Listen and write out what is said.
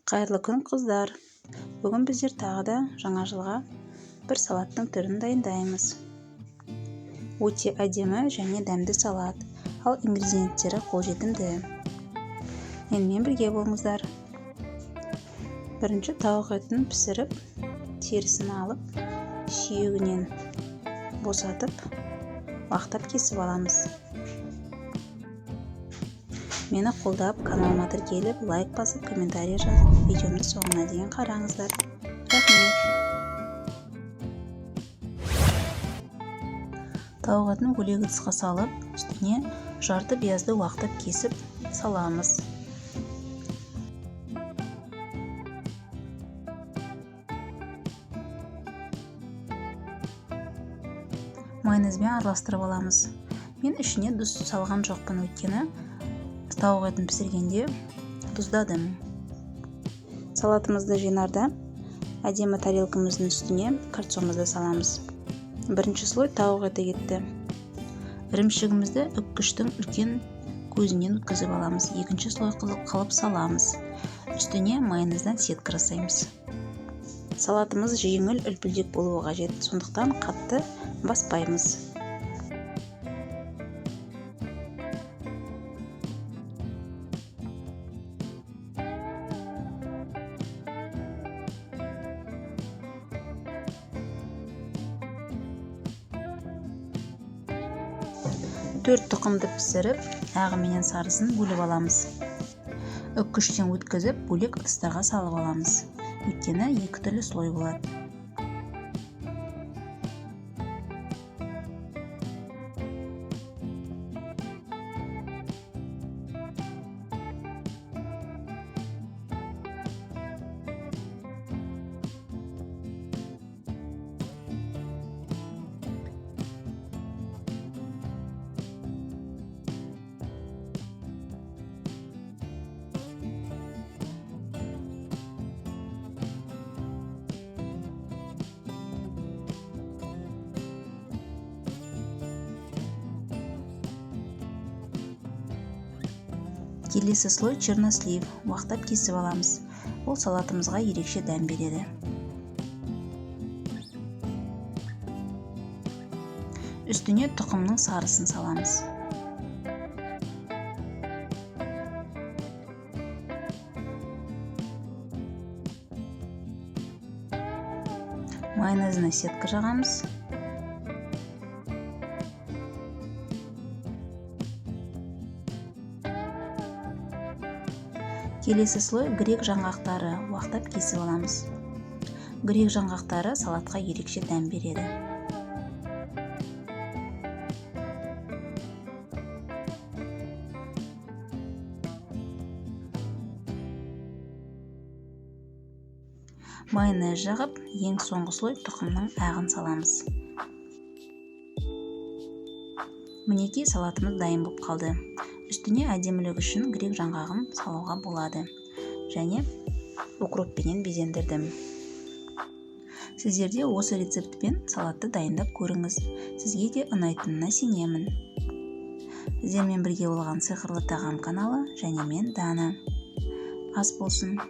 Қайырлы күн, қыздар! Бүгін біздер тағы да жаңа жылға бір салаттың түрін дайындаймыз. Өте әдемі және дәмді салат, ал ингредиенттері қолжетімді. Менімен бірге болыңыздар. Бірінші тауық етін пісіріп, терісін алып, сүйегінен босатып, вақтап кесіп аламыз. Мені қолдап, каналыма тіркеліп, лайк басып, комментарий жазып, видеомды соңына дейін қараңыздар. Рахмет. Тауық етін бөлек ыдысқа салып, үстіне жарты пиязды уақтап кесіп саламыз. Майонезбен араластырып аламыз. Мен ішіне тұз салған жоқпын, өйткені тауық етін пісіргенде тұздадым. Салатымызды жинарда әдемі тарелкамыздың үстіне кольцомызды саламыз. Бірінші слой тауық еті кетті. Ірімшігімізді үккіштің үлкен көзінен өткізіп аламыз. Екінші слой қылып саламыз. Үстіне майонезден сетка жасаймыз. Салатымыз жеңіл үлпілдек болуы қажет, сондықтан қатты баспаймыз. Төрт тұқымды пісіріп, ағы менен сарысын бөліп аламыз. Үккіштен өткізіп, бөлек ыдыстарға салып аламыз. Өйткені екі түрлі слой болады. Келесі слой чернослив, уақтап кесіп аламыз. Ол салатымызға ерекше дәм береді. Үстіне тұқымның сарысын саламыз. Майонезіне сетка жағамыз. Келесі слой грек жаңғақтары, уақтап кесіп аламыз. Грек жаңғақтары салатқа ерекше дәм береді. Майонез жағып, ең соңғы слой тұқымның ағын саламыз. Мінекей, салатымыз дайын болып қалды. Үстіне әдемілік үшін грек жаңғағын салуға болады. Және укроппенен безендірдім. Сіздер де осы рецептпен салатты дайындап көріңіз. Сізге де ұнайтынына сенемін. Сіздермен бірге болған Сиқырлы тағам каналы және мен Дана. Ас болсын.